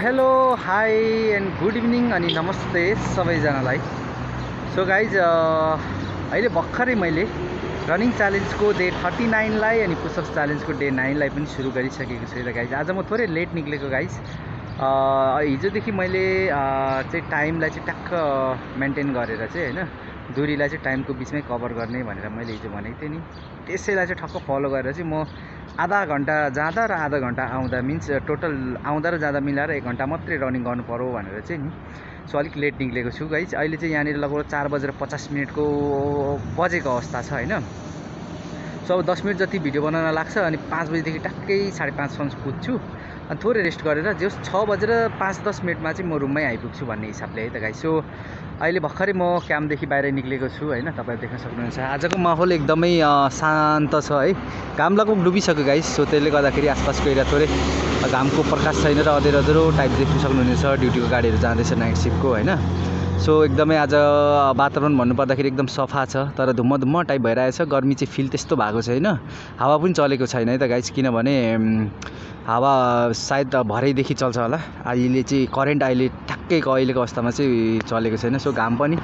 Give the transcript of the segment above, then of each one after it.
Hello hi and good evening अनि नमस्ते सबैजनालाई। सो गाइज अहिले भर्खरै मैले रनिङ च्यालेन्जको डे 39 लाई अनि पुसअप च्यालेन्जको डे 9 लाई पनि सुरु गरिसकेको छु। गाइज आज म थोरै लेट निक्लेको गाइज। हिजोदेखि मैले चाहिँ टाइमलाई चाहिँ ट्याक्क मेन्टेन गरेर चाहिँ हैन दूरीलाई चाहिँ टाइमको बिचमै कभर गर्ने भनेर मैले हिजो भनेको थिएँ नि। त्यसैलाई चाहिँ ठक्क फलो गरेर चाहिँ म आधा घन्टा जाँदा र आधा घन्टा आउँदा मिन्स टोटल आउँदा र जाँदा मिलाएर 1 घन्टा मात्रै रनिङ गर्नु पर्यो भनेर चाहिँ नि। सो अलिक लेट निक्लेको छु गाइज। अहिले चाहिँ यहाँनिर लगभग 4:50 को बजेको अवस्था छ हैन। सो अब 10 मिनट जति भिडियो बनाउन लाग्छ अनि 5 बजेदेखि ट्याक्कै 5:30 सम्म पुग्छु अनि थोरै रेस्ट गरेर जस 6:05-10 चाहिँ म रुममै आइपुग्छु भन्ने हिसाबले है त गाइज। सो अहिले भर्खरै म क्याम्पदेखि बाहिर निक्लेको छु हैन। तपाईहरु देख्न सक्नुहुन्छ आजको माहौल एकदमै शान्त छ है। घाम लगभग डुबिसक्यो गाइज। सो त्यसले गर्दाखेरि आसपासको एरिया थोरै घामको प्रकाश छैन र अँधेरो अँधेरो टाइप देख्न सक्नुहुनेछ। ड्युटीको गाडीहरू जाँदैछ नाइट सिफ्टको हैन। सो एकदमै आज वातावरण भन्नुपर्दाखेरि एकदम सफा छ तर धुम्म टाइप भइरहेछ। गर्मी चाहिँ फिल त्यस्तो भएको छैन। हावा पनि चलेको छैन है त गाइज, किनभने हावा सायद भरेदेखि चल्छ होला। अहिले चाहिँ करेन्ट अहिले ठ्याक्कैको अहिलेको अवस्थामा चाहिँ चलेको छैन। सो घाम पनि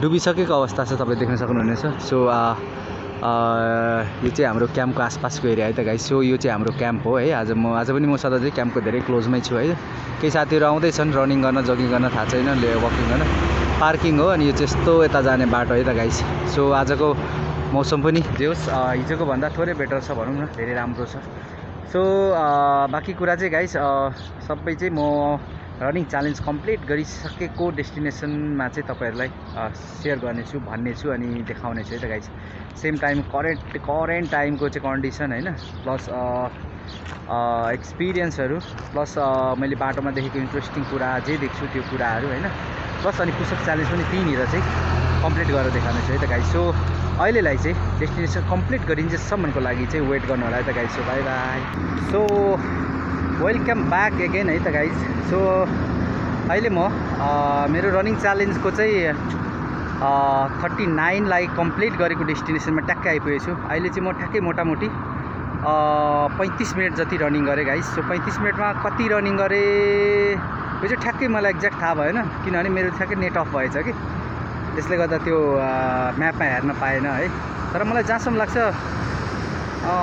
डुबिसकेको अवस्था छ, तपाईँ देख्न सक्नुहुनेछ। सो यो चाहिँ हाम्रो क्याम्पको आसपासको एरिया है त गाइज। सो यो चाहिँ हाम्रो क्याम्प हो है। आज पनि म सदा चाहिँ क्याम्पको धेरै क्लोजमै छु है। केही साथीहरू आउँदैछन् रनिङ गर्न, जगिङ गर्न, थाहा छैन, वकिङ गर्न। पार्किङ हो अनि यो चाहिँ यस्तो यता जाने बाटो है त गाइज। सो आजको मौसम पनि जे होस् हिजोको भन्दा थोरै बेटर छ भनौँ न, धेरै राम्रो छ। सो बाँकी कुरा चाहिँ गाइज सबै चाहिँ म रनिङ च्यालेन्ज कम्प्लिट गरिसकेको डेस्टिनेसनमा चाहिँ तपाईँहरूलाई सेयर गर्नेछु, भन्नेछु अनि देखाउनेछु है त गाइज। सेम टाइम करेन्ट टाइमको चाहिँ कन्डिसन हैन, प्लस एक्सपिरियन्सहरू, प्लस मैले बाटोमा देखेको इन्ट्रेस्टिङ कुरा जे देख्छु त्यो कुराहरू हैन, प्लस अनि पुसअप च्यालेन्ज पनि त्यहीँनिर चाहिँ कम्प्लिट गरेर देखाउनेछु है त गाइज। सो अहिलेलाई चाहिँ डेस्टिनेसन कम्प्लिट गरिन्जेसम्मको लागि चाहिँ वेट गर्नु होला है त guys. So by by. So welcome back again है त गाइज। सो अहिले म मेरो रनिङ च्यालेन्जको चाहिँ 39 लाई कम्प्लिट गरेको डेस्टिनेसनमा ट्याक्कै आइपुगेको छु। अहिले चाहिँ म ठ्याक्कै मोटामोटी 35 मिनट जति रनिङ गरेँ गाइज। सो 35 मिनटमा कति रनिङ गरेँ यो चाहिँ ठ्याक्कै मलाई एक्ज्याक्ट थाहा भएन, किनभने मेरो ठ्याक्कै नेट अफ भएछ कि, त्यसले गर्दा त्यो म्यापमा हेर्न पाएन है। तर मलाई जहाँसम्म लाग्छ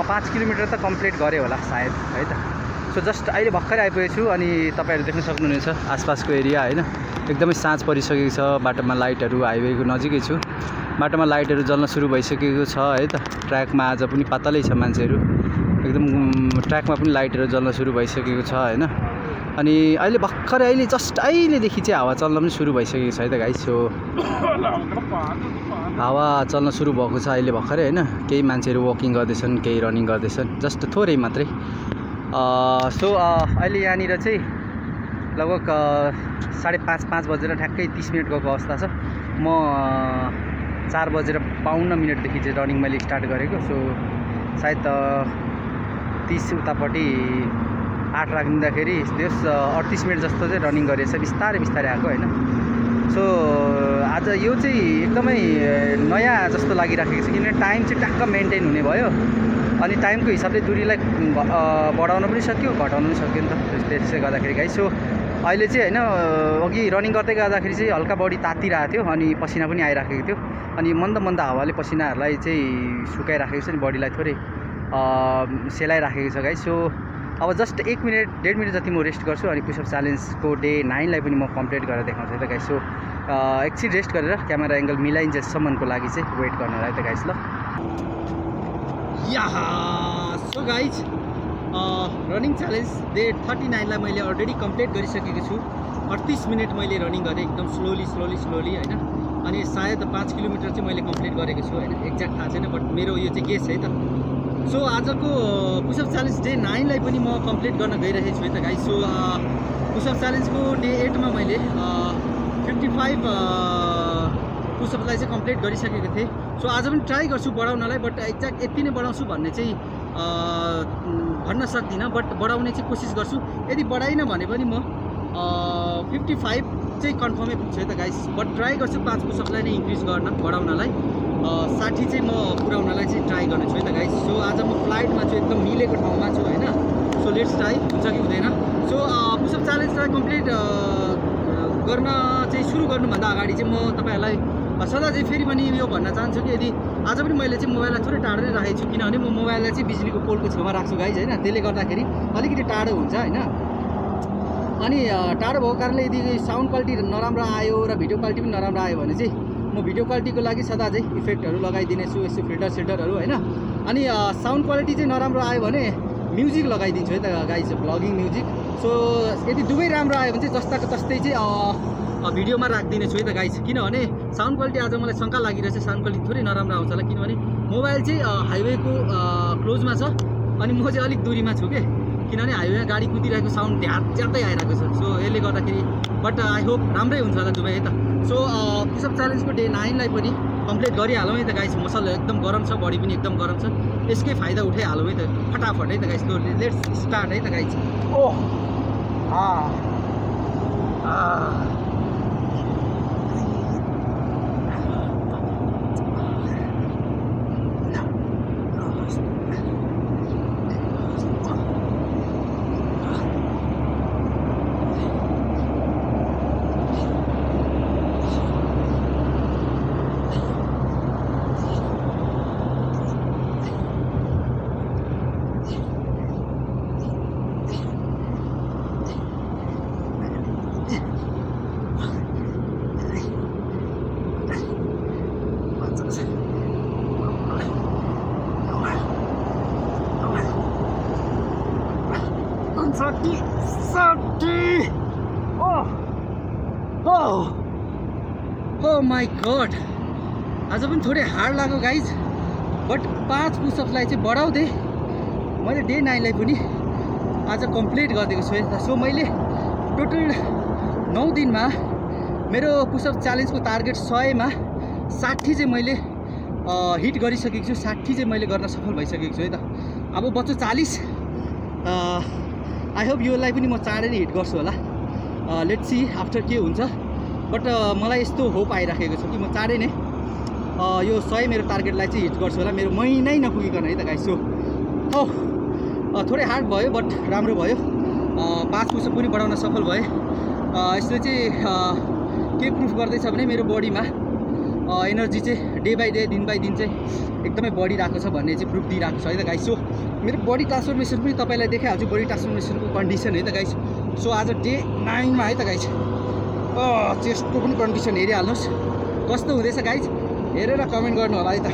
5 किलोमिटर त कम्प्लिट गरेँ होला सायद है त। सो जस्ट अहिले भर्खरै आइपुगेको छु अनि तपाईँहरू देख्न सक्नुहुनेछ आसपासको एरिया हैन। एकदमै साँझ परिसकेको छ। बाटोमा लाइटहरू, हाइवेको नजिकै छु, बाटोमा लाइटहरू जल्न सुरु भइसकेको छ है त। ट्र्याकमा आज पनि पातलै छ मान्छेहरू, एकदम ट्र्याकमा पनि लाइटहरू जल्न सुरु भइसकेको छ हैन। अनि अहिले जस्ट अहिलेदेखि चाहिँ हावा चल्न पनि सुरु भइसकेको छ है त गाइज। सो हावा चल्न सुरु भएको छ अहिले भर्खरै हैन। केही मान्छेहरू वकिङ गर्दैछन्, केही रनिङ गर्दैछन्, जस्ट थोरै मात्रै। सो अहिले यहाँनिर चाहिँ लगभग 5:30 बजेर ठ्याक्कै 30 मिनट गएको अवस्था छ। म 4:52 चाहिँ रनिङ मैले स्टार्ट गरेको। सो सायद 30 उतापट्टि 8 राखिदिँदाखेरि त्यस 38 मिनट जस्तो चाहिँ रनिङ गरेछ, बिस्तारै आएको हैन। सो आज यो चाहिँ एकदमै नयाँ जस्तो लागिराखेको छ, किनभने टाइम चाहिँ ट्याक्क मेन्टेन हुने भयो अनि टाइमको हिसाबले दूरीलाई बढाउन पनि सक्यो, घटाउन पनि सक्यो नि त। त्यसले गर्दाखेरि गाइस सो अहिले चाहिँ हैन अघि रनिङ गर्दै गर्दाखेरि चाहिँ हल्का बडी तातिरहेको थियो अनि पसिना पनि आइराखेको थियो अनि मन्द हावाले पसिनाहरूलाई चाहिँ सुकाइराखेको छ नि, बडीलाई थोरै सेलाइराखेको छ गाइस। सो अब जस्ट 1 मिनट 1.5 मिनट जति म रेस्ट गर्छु अनि पुसअप च्यालेन्जको डे 9 लाई पनि म कम्प्लिट गरेर देखाउँछु है त गाइस। सो एकछिन रेस्ट गरेर क्यामेरा एङ्गल मिलाइन्जेसम्मको लागि चाहिँ वेट गर्नु होला है त गाइस। ल so guys running challenge day 39 लाई मैले अलरेडी कम्प्लिट गरिसकेको छु। 38 मिनट मैले रनिङ गरेँ एकदम स्लोली हैन। अनि सायद 5 किलोमिटर चाहिँ मैले कम्प्लिट गरेको छु हैन, एक्ज्याक्ट थाहा छैन बट मेरो यो चाहिँ गेस है त। सो आजको पुसअप च्यालेन्ज डे 9 लाई पनि म कम्प्लिट गर्न गइरहेको छु है त गाइज। सो पुसअप च्यालेन्जको डे 8 मा मैले 55 पुसअपलाई चाहिँ कम्प्लिट गरिसकेको थिएँ। सो आज पनि ट्राई गर्छु बढाउनलाई, बट एक्ज्याक्ट यति नै बढाउँछु भन्ने चाहिँ भन्न सक्दिनँ, बट बढाउने चाहिँ कोसिस गर्छु। यदि बढाइन भने पनि म 55 चाहिँ कन्फर्मै पुग्छु है त गाइस। बट ट्राई गर्छु 5 पुसअपलाई नै इन्क्रिज गर्न, बढाउनलाई 60 चाहिँ म पुऱ्याउनलाई चाहिँ ट्राई गर्नेछु है त गाइस। सो आज म फ्लाइटमा छु, एकदम मिलेको ठाउँमा छु हैन। सो सो लेट्स ट्राई हुन्छ कि हुँदैन। सो पुसअप च्यालेन्जलाई कम्प्लिट गर्न चाहिँ सुरु गर्नुभन्दा अगाडि चाहिँ म तपाईँहरूलाई सदा चाहिँ फेरि पनि यो भन्न चाहन्छु कि यदि आज पनि मैले चाहिँ मोबाइललाई थोरै टाढो नै राखेको छु, किनभने म मोबाइललाई चाहिँ बिजुलीको पोलको छेउमा राख्छु गाइज होइन, त्यसले गर्दाखेरि अलिकति टाढो हुन्छ होइन। अनि टाढो भएको कारणले यदि साउन्ड क्वालिटी नराम्रो आयो र भिडियो क्वालिटी पनि नराम्रो आयो भने चाहिँ म भिडियो क्वालिटीको लागि सदा चाहिँ इफेक्टहरू लगाइदिनेछु, यसो फिल्टरहरू होइन। अनि साउन्ड क्वालिटी चाहिँ नराम्रो आयो भने म्युजिक लगाइदिन्छु है त गाइज, भ्लगिङ म्युजिक। सो यदि दुवै राम्रो आयो भने चाहिँ जस्ताको तस्तै चाहिँ भिडियोमा राखिदिनेछु है त गाइज, किनभने साउन्ड क्वालिटी आज मलाई शङ्का लागिरहेछ साउन्ड क्वालिटी थोरै नराम्रो आउँछ होला, किनभने मोबाइल चाहिँ हाइवेको क्लोजमा छ अनि म चाहिँ अलिक दूरीमा छु कि, किनभने हाइवेमा गाडी कुदिरहेको साउन्ड ज्यादै आइरहेको छ। सो यसले गर्दाखेरि बट आई होप राम्रै हुन्छ होला दुवै है त। सो पुसअप च्यालेन्जको डे 9 लाई पनि कम्प्लिट गरिहालौँ है त गाइज। मसल एकदम गरम छ, बडी पनि एकदम गरम छ, यसकै फाइदा उठाइहालौँ है त फटाफट है त गाइज। लेट्स स्टार्ट है त गाइज। Oh my god, आज पनि थोरै हार्ड लाग्यो गाइज, बट 5 पुसअपलाई चाहिँ बढाउँदै मैले डे 9 लाई पनि आज कम्प्लिट गरिदिएको छु। सो मैले टोटल 9 दिनमा मेरो पुसअप च्यालेन्जको टार्गेट 100 मा 60 चाहिँ मैले हिट गरिसकेको छु, 60 चाहिँ मैले गर्न सफल भइसकेको छु है त। अब बच्चो 40। आई होप योलाई पनि म चाँडै नै हिट गर्छु होला, लेट्स सी आफ्टर के हुन्छ। बट मलाई यस्तो होप आइराखेको छ कि म चाँडै नै यो 100 मेरो टार्गेटलाई चाहिँ हिट गर्छु होला, मेरो महिनै नपुगिकन है त गाइस। सो थोरै हार्ड भयो बट राम्रो भयो, 5 पुसअप पनि बढाउन सफल भएँ। यसले चाहिँ के प्रुफ गर्दैछ भने मेरो बडीमा एनर्जी चाहिँ डे बाई डे दिन बाई दिन चाहिँ एकदमै बढिरहेको छ भन्ने चाहिँ प्रुफ दिइरहेको छ है त गाइस। सो मेरो बडी ट्रान्सफर्मेसन पनि तपाईँलाई देखाइहाल्छु, बडी ट्रान्सफर्मेसनको कन्डिसन है त गाइस। सो आज डे 9 मा है त गाइस, चेस्टको पनि कन्डिसन हेरिहाल्नुहोस् कस्तो हुँदैछ गाइज, हेरेर कमेन्ट गर्नु होला है त।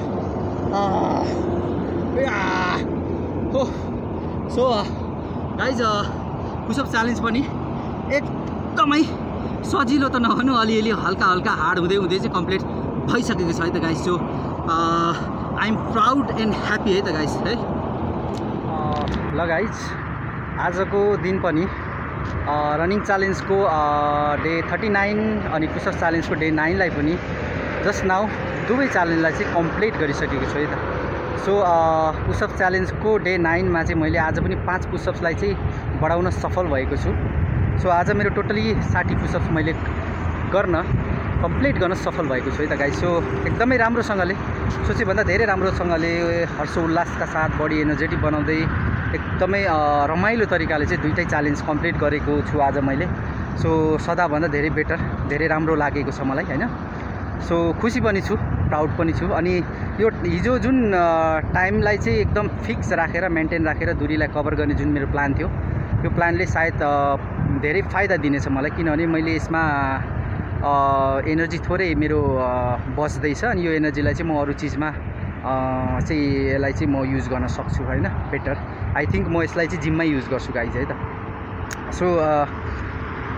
सो गाइज पुसअप च्यालेन्ज पनि एकदमै सजिलो त नभनु, अलिअलि हल्का हल्का हार्ड हुँदै हुँदै चाहिँ कम्प्लिट भइसकेको छ है त guys. So I am proud and happy है त गाइज है। ल गाइज, आजको दिन पनि रनिङ च्यालेन्जको डे 39 अनि पुसअप च्यालेन्जको डे 9 लाई पनि जस्ट नाउ दुवै च्यालेन्जलाई चाहिँ कम्प्लिट गरिसकेको छु है त। सो पुसअप च्यालेन्जको डे 9 मा चाहिँ मैले आज पनि 5 पुसअप्सलाई चाहिँ बढाउन सफल भएको छु। सो आज मेरो टोटली 60 पुसअप्स मैले कम्प्लिट गर्न सफल भएको छु है त गाइस। सो एकदमै राम्रोसँगले सोचेभन्दा धेरै राम्रोसँगले हर्षोल्लासका साथ बडी एनर्जेटिक बनाउँदै एकदमै रमाइलो तरिकाले चाहिँ दुईटै च्यालेन्ज कम्प्लिट गरेको छु आज मैले। सो सदाभन्दा धेरै बेटर, धेरै राम्रो लागेको छ मलाई हैन। सो खुसी पनि छु, प्राउड पनि छु। अनि यो हिजो जुन टाइमलाई चाहिँ एकदम फिक्स राखेर मेन्टेन राखेर दूरीलाई कभर गर्ने जुन मेरो प्लान थियो, यो प्लानले सायद धेरै फाइदा दिनेछ मलाई, किनभने मैले यसमा एनर्जी थोरै मेरो बच्दैछ अनि यो एनर्जीलाई चाहिँ म अरू चिजमा चाहिँ यसलाई चाहिँ म युज गर्न सक्छु हैन, बेटर। आई थिङ्क म यसलाई चाहिँ जिममै युज गर्छु गाइज है त। सो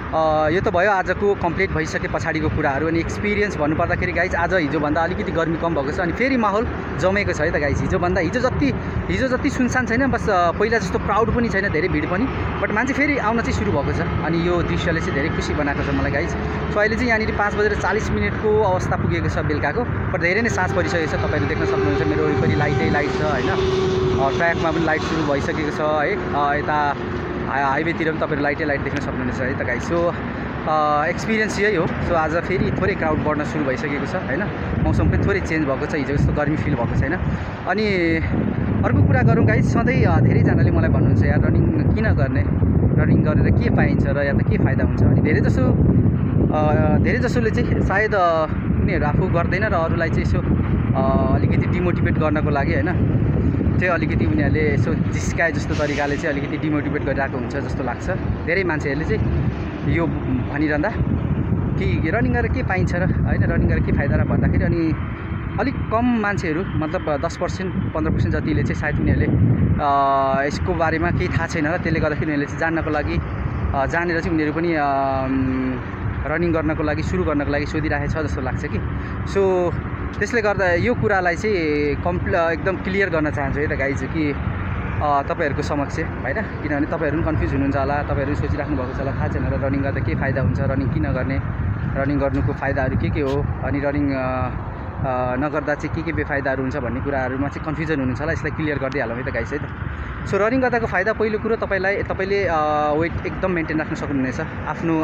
यो त भयो आजको कम्प्लिट भइसके पछाडिको कुराहरू। अनि एक्सपिरियन्स भन्नुपर्दाखेरि गाइज आज हिजोभन्दा अलिकति गर्मी कम भएको छ अनि फेरि माहौल जमेको छ है त गाइज। हिजो जति सुनसान छैन, बस पहिला जस्तो प्राउड पनि छैन, धेरै भिड पनि, बट मान्छे फेरि आउन चाहिँ सुरु भएको छ अनि यो दृश्यले चाहिँ धेरै खुसी बनाएको छ मलाई गाइज। सो अहिले चाहिँ यहाँनिर 5:40 को अवस्था पुगेको छ बेलुकाको, बट धेरै नै साँझ परिसकेको छ। तपाईँहरू देख्न सक्नुहुन्छ मेरो वरिपरि लाइटै लाइट छ हैन, ट्र्याकमा पनि लाइट सुरु भइसकेको छ है, यता हाइवेतिर पनि तपाईँहरू लाइटै लाइट देख्न सक्नुहुन्छ है त गाइस। सो एक्सपिरियन्स यही हो। सो आज फेरि थोरै क्राउड बढ्न सुरु भइसकेको छ हैन, मौसम पनि थोरै चेन्ज भएको छ, हिजो जस्तो गर्मी फिल भएको छैन। अनि अर्को कुरा गरौँ गाइज, सधैँ धेरैजनाले मलाई भन्नुहुन्छ यार रनिङ किन गर्ने, रनिङ गरेर के पाइन्छ र या त के फाइदा हुन्छ। अनि धेरै जसोले चाहिँ सायद उनीहरू आफू गर्दैन र अरूलाई चाहिँ यसो अलिकति डिमोटिभेट गर्नको लागि होइन चाहिँ अलिकति उनीहरूले यसो जिस्काए जस्तो तरिकाले चाहिँ अलिकति डिमोटिभेट गरिरहेको हुन्छ जस्तो लाग्छ धेरै मान्छेहरूले चाहिँ यो भनिरहँदा कि रनिङ गरेर के पाइन्छ र होइन, रनिङ गरेर के फाइदा र भन्दाखेरि अनि अलिक कम मान्छेहरू मतलब 10% 15% जतिले चाहिँ सायद उनीहरूले यसको बारेमा केही थाहा छैन र त्यसले गर्दाखेरि उनीहरूले चाहिँ जान्नको लागि जानेर चाहिँ उनीहरू पनि रनिङ गर्नको लागि सुरु गर्नको लागि सोधिरहेको छ जस्तो लाग्छ कि। सो त्यसले गर्दा यो कुरालाई चाहिँ एकदम क्लियर गर्न चाहन्छु है त गाइज कि तपाईँहरूको समक्ष होइन, किनभने तपाईँहरू पनि कन्फ्युज हुनुहुन्छ होला, तपाईँहरू सोचिराख्नु भएको छ होला थाहा छैन र रनिङ गर्दा के फाइदा हुन्छ, रनिङ किन गर्ने, रनिङ गर्नुको फाइदाहरू के हो, अनि रनिङ नगर्दा चाहिँ के बेफाइदाहरू हुन्छ भन्ने कुराहरूमा चाहिँ कन्फ्युजन हुनुहुन्छ होला। यसलाई क्लियर गरिदिइहालौँ है त गाइस है त। सो रनिङ गर्दाको फाइदा पहिलो कुरो तपाईँले वेट एकदम मेन्टेन राख्न सक्नुहुनेछ, आफ्नो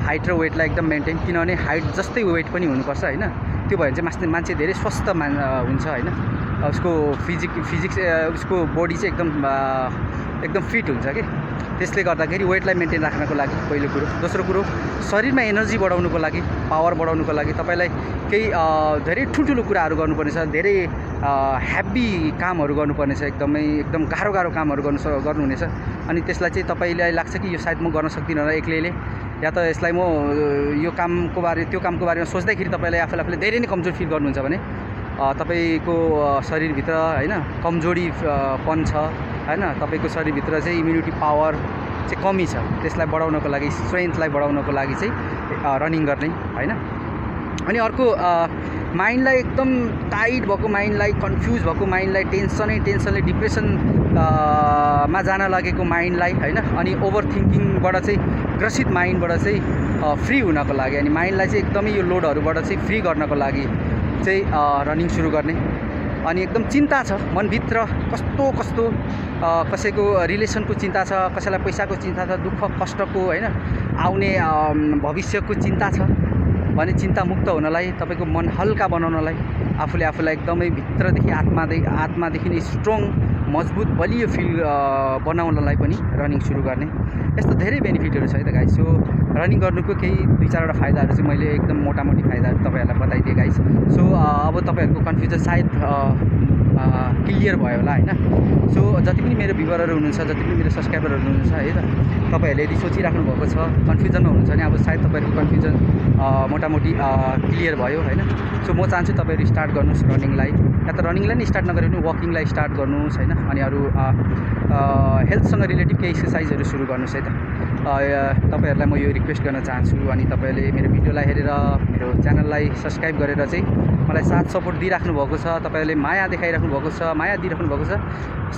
हाइट र वेटलाई एकदम मेन्टेन, किनभने हाइट जस्तै वेट पनि हुनुपर्छ होइन। त्यो भयो भने चाहिँ मान्छे धेरै स्वस्थ हुन्छ होइन, उसको फिजिक्स उसको बडी चाहिँ एकदम फिट हुन्छ कि। त्यसले गर्दाखेरि वेटलाई मेन्टेन राख्नको लागि पहिलो कुरो। दोस्रो कुरो शरीरमा एनर्जी बढाउनुको लागि, पावर बढाउनुको लागि तपाईँलाई केही धेरै ठुल्ठुलो कुराहरू गर्नुपर्नेछ, धेरै हेभी कामहरू गर्नुपर्नेछ, एकदम गाह्रो कामहरू गर्नुहुनेछ। अनि त्यसलाई चाहिँ तपाईँलाई लाग्छ कि यो सायद म गर्न सक्दिनँ र एक्लैले, या त यसलाई म त्यो कामको बारेमा सोच्दैखेरि तपाईँलाई आफूले धेरै नै कमजोर फिल गर्नुहुन्छ भने तपाईँको शरीरभित्र होइन कमजोरीपन छ होइन, तपाईँको शरीरभित्र चाहिँ इम्युनिटी पावर चाहिँ कमी छ, त्यसलाई बढाउनको लागि स्ट्रेन्थलाई बढाउनको लागि चाहिँ रनिङ गर्ने होइन। अनि अर्को माइन्डलाई एकदम टाइट भएको माइन्डलाई, कन्फ्युज भएको माइन्डलाई, टेन्सनले डिप्रेसनमा जान लागेको माइन्डलाई होइन, अनि ओभर थिङ्किङबाट चाहिँ ग्रसित माइन्डबाट चाहिँ फ्री हुनको लागि, अनि माइन्डलाई चाहिँ एकदमै यो लोडहरूबाट चाहिँ फ्री गर्नको लागि चाहिँ रनिङ सुरु गर्ने। अनि एकदम चिन्ता छ मनभित्र, कस्तो कसैको रिलेसनको चिन्ता छ, कसैलाई पैसाको चिन्ता छ, दुःख कष्टको होइन, आउने भविष्यको चिन्ता छ भने चिन्ता मुक्त हुनलाई, तपाईँको मन हल्का बनाउनलाई, आफूलाई एकदमै भित्रदेखि आत्मादेखि नै स्ट्रङ मजबुत बलियो फिल बनाउनलाई पनि रनिङ सुरु गर्ने। यस्तो धेरै बेनिफिटहरू छ है त गाइस। सो रनिङ गर्नुको केही 2-4वटा फाइदाहरू चाहिँ मैले एकदम मोटामोटी फाइदाहरू तपाईँहरूलाई बताइदिएँ गाइस। सो अब तपाईँहरूको कन्फ्युजन सायद क्लियर भयो होला होइन। सो जति पनि मेरो भ्युवरहरू हुनुहुन्छ, जति पनि मेरो सब्सक्राइबरहरू हुनुहुन्छ है त, तपाईँहरूले यदि सोचिराख्नु भएको छ, कन्फ्युजनमा हुनुहुन्छ भने अब सायद तपाईँहरूको कन्फ्युजन मोटामोटी क्लियर भयो होइन। सो म चाहन्छु तपाईँहरू स्टार्ट गर्नुहोस् रनिङलाई, या त रनिङलाई नै स्टार्ट नगरे पनि वकिङलाई स्टार्ट गर्नुहोस् होइन, अनि अरू हेल्थसँग रिलेटिभ केही एक्सर्साइजहरू सुरु गर्नुहोस् है त। तपाईँहरूलाई म यो रिक्वेस्ट गर्न चाहन्छु। अनि तपाईँहरूले मेरो भिडियोलाई हेरेर मेरो च्यानललाई सब्सक्राइब गरेर चाहिँ मलाई साथ सपोर्ट दिइराख्नु भएको छ, तपाईँहरूले माया देखाइराख्नु भएको छ, माया दिइराख्नु भएको छ,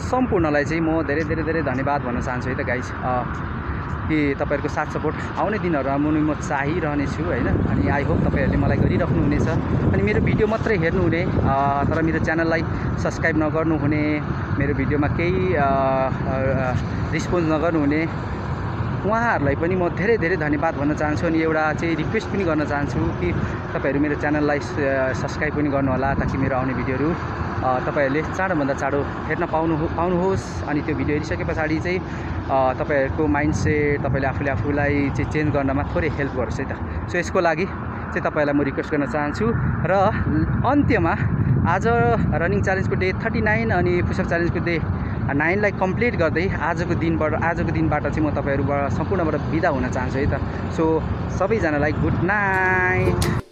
सम्पूर्णलाई चाहिँ म धेरै धन्यवाद भन्न चाहन्छु है त गाइस। कि तपाईँहरूको साथ सपोर्ट आउने दिनहरूमा म चाहिरहनेछु होइन। अनि आई होप तपाईँहरूले मलाई गरिराख्नुहुनेछ। अनि मेरो भिडियो मात्रै हेर्नुहुने तर मेरो च्यानललाई सब्सक्राइब नगर्नुहुने, मेरो भिडियोमा केही रिस्पोन्स नगर्नुहुने उहाँहरूलाई पनि म धेरै धन्यवाद भन्न चाहन्छु। अनि एउटा चाहिँ रिक्वेस्ट पनि गर्न चाहन्छु कि तपाईँहरू मेरो च्यानललाई सब्सक्राइब पनि गर्नुहोला, ताकि मेरो आउने भिडियोहरू तपाईँहरूले चाँडोभन्दा चाँडो हेर्न पाउनुहोस्। अनि त्यो भिडियो हेरिसके पछाडि चाहिँ तपाईँहरूको माइन्डसेट तपाईँले आफूलाई चाहिँ चेन्ज गर्नमा थोरै हेल्प गरोस् है त। सो यसको लागि चाहिँ तपाईँलाई म रिक्वेस्ट गर्न चाहन्छु। र अन्त्यमा आज रनिङ च्यालेन्जको डे 39 अनि पुसअप च्यालेन्जको डे 9लाई कम्प्लिट गर्दै आजको दिनबाट चाहिँ म तपाईँहरूबाट सम्पूर्णबाट बिदा हुन चाहन्छु है त। सो सबैजनालाई गुड नाइट।